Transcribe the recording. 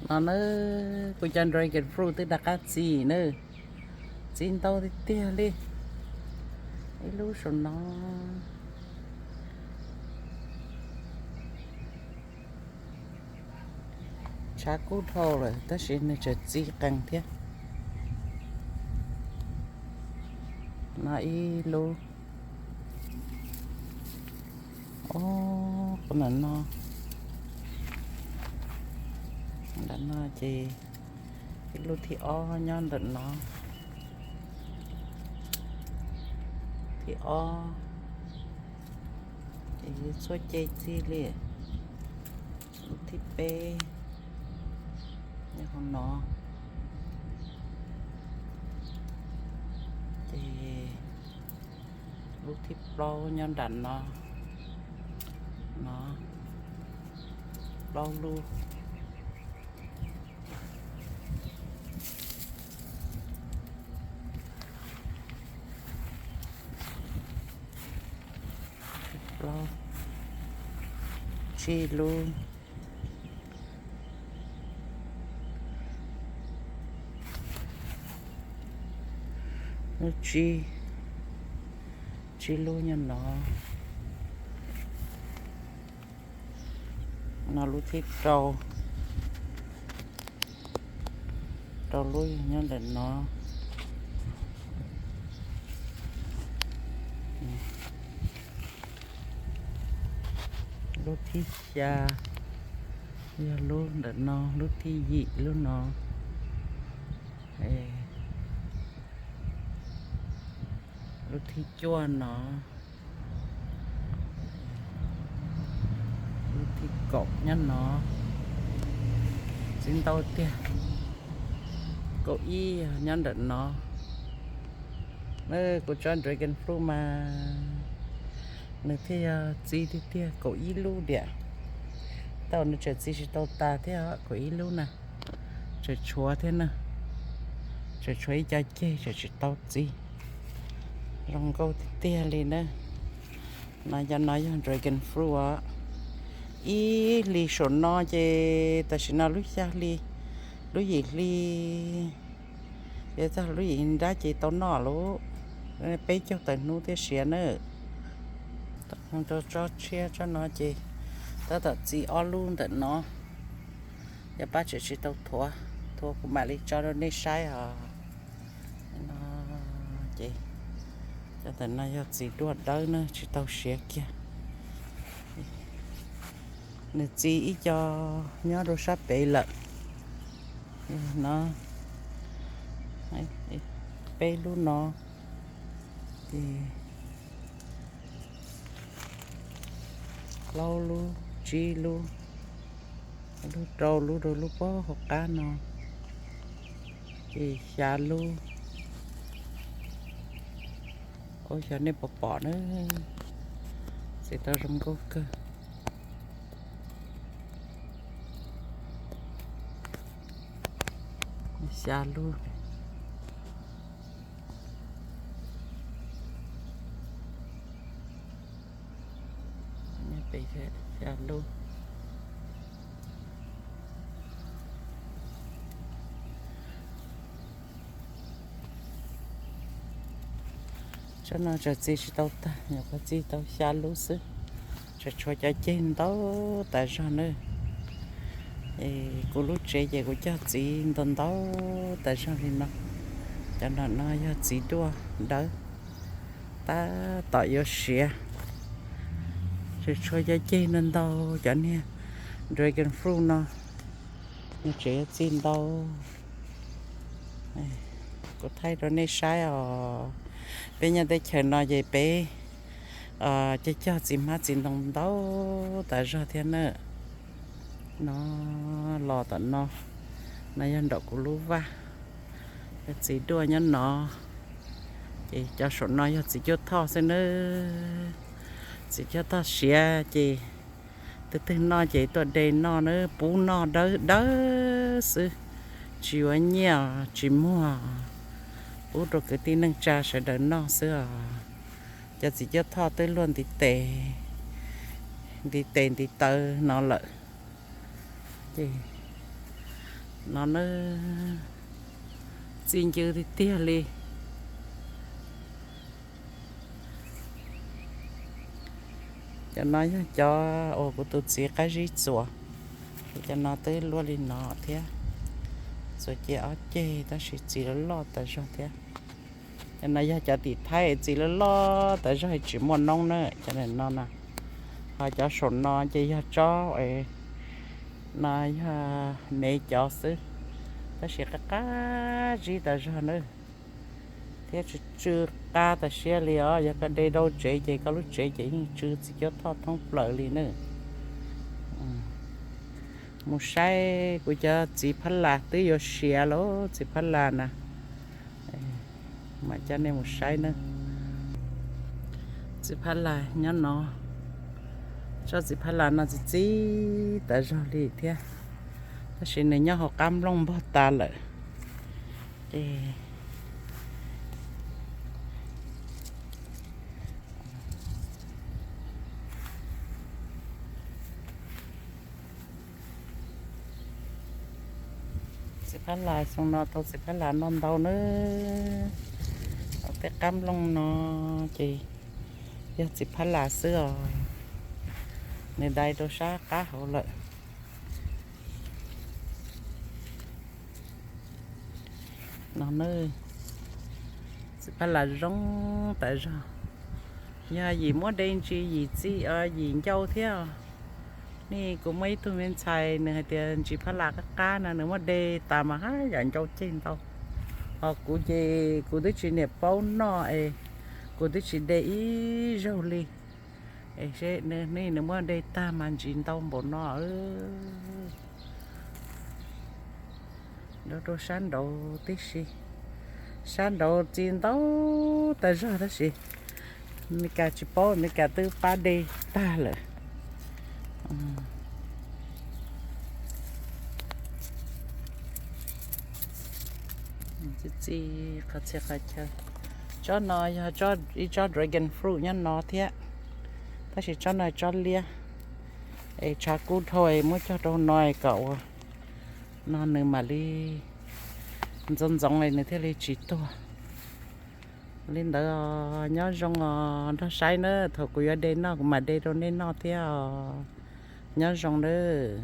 No na, kuv cov dragon fruit twb rov qab txi na, txi ntau tiag tiag li. Ib lub saum no, tshav kub dhau lawm tab sis nws tseem txi qees thiab. No ib lub, o, ntawm no, ntawm no ces ib lub thib ob nyob ntawm no, thib ob, ces txhua ce txi li. Lub thib peb nyob hauv no, ces lub thib plaub nyob nram no, no, plaub lub, plaub, tsib lub, lub tsib, tsib lub nyob no, no lub thib rau, rau lub nyob ntawm no. Lub thib xya yog lub ntawm no, lub thib yim lub no, lub thib cuaj no, lub thib kaum nyob no, txi ntau tiag, kaum ib nyob ntawm no. Kuv tsob dragon fruit mas nws thiaj yog txi tiag tiag, kaum ib lub diam. Tau nws tseem txi tsis tau tas thiab, kaum ib lub na, tseem tshuav thiab na, tseem tshuav ib co ceg tseem tsis tau txi. Zoo nkauj tiag tiag li na. No cov no yog dragon fruit os. Ib hlis saum no ces tam sim no lub xya hli, lub yim hli, yuav txog lub yim hli nrab ces tau noj lauj. Peb caug tawm hnub thiaj siav na. Tau tsob tshiab tsob no ces tab tom txi ob lub ntawm no. Yog pab tseem tsis tau thuav, thuav kuv mam li tso rau nej saib os. No ces cov ntawm no yog txiv duaj dawb na, tsis tau siav kiag. Nws txi ib co nyob rau sab pem lawm. No, peb lub no, ces plaub lub, tsib lub, lub rau lub rau lub pob hauv qab no, ces xya lub. Ua xyov nej puas pom na, txiv tau zoo nkauj kawg. Xya lub, xya lub. Tsob no tseem txi tsis tau tag, nyuam qhuav txi tau xya lub xwb, tseem tshuav cov ceg ntau tas zog na. Kuv lub tsev ces kuv cog txiv ntau ntau tas zog li no. Cov no no yog txiv duaj dawb, tab tom yuav siav. Tseem tshuav cov ceg ntau ntau, cov niag dragon fruit no nws tseem yuav txi ntau. Kuv thaij rau nej saib os. Peb nyob teb chaws no ces peb cog cog txiv hmab txiv ntoo ntau tas zog thiab na. No, los tom no, no yog nraum kuv lub vaj, yog txiv duaj nyob no. Ces cov saum no yog txiv cuab thoj xwb nawb. Txiv cuab thoj siav ces twg twg noj ces tuaj de noj na, pub noj dawb dawb xwb, tsis yuav nyiaj tsis muag, pub rau kwv tij neej tsa sawv daws noj xwb os. Cov txiv cuab thoj twb luaj ntiv tes, ntiv tes ntiv taw no lawm. Ces No na, txi ncw tiag tiag li. Cov no yog cov uas kuv tus txiv qab zib txuas, cov no twb luaj li no thiab. Txuas cia ob ceg tab sis txiv loj loj tas zog thiab. Cov no yog cov tim Thaib txiv loj loj tas zog tsis muaj noob na, cov no na. Ho cov saum no ces yog tsob, no yog nev cov xwb, tab sis qab qab zib tas zog na, thiab tsw tsw qab tas siab li os. Yog koj de rau tsev ces koj lub tsev ces yeej tsw txiv cuab thoj thoob plaws li na. Mus saib kuv cov txiv phab las twb yuav siav lawm, txiv phab las na. Mam coj nej mus saib na. Txiv phab las nyob no, tsob txiv phab las no txi txi tas zog li thiab, tab sis nws nyob hauv qab nplooj npog tas lawm. Ces txiv phab las xyoo no tau txiv phab las no ntau na. Tej qab nplooj no ces yog txiv phab las xwb os, nws dai rau sab qab hauv lawm. No na, txiv phab las zoo tas zog. Yog yim muab de ntsis yim txi, yim ncau thiab. Nej, kuv muaj ib tug me ntxhais nws hais tias ntsis phab las qab qab no nws muab de tas mas haj yam ncau ceg ntau. Ho kuv ces kuv twb tsis niam paub noj es kuv twb tsis de ib zaug li. Es seb nej nws muab de tag mas ntsis ntau npaum no. Nrau rau sab nraud tib si, sab nraud txi ntau tas zog tab sis Meskas tsis paub, Meskas twb pab de tag lawm. Txi qhov txhia qhov chaw. Tsob no yog ib tsob dragon fruit nyob no thiab, tab sis tsob no tsob liab, es tshav kub dhau es muab cog rau no kom ua no nws mam li ntxoov ntxoov es nws thiaj li tsis tuag. Li ntawd nyob zoo os, nrog saib na, thaum kuv yuav de noj kuv mam de rau nej noj thiab os. Nyob zoo nawb.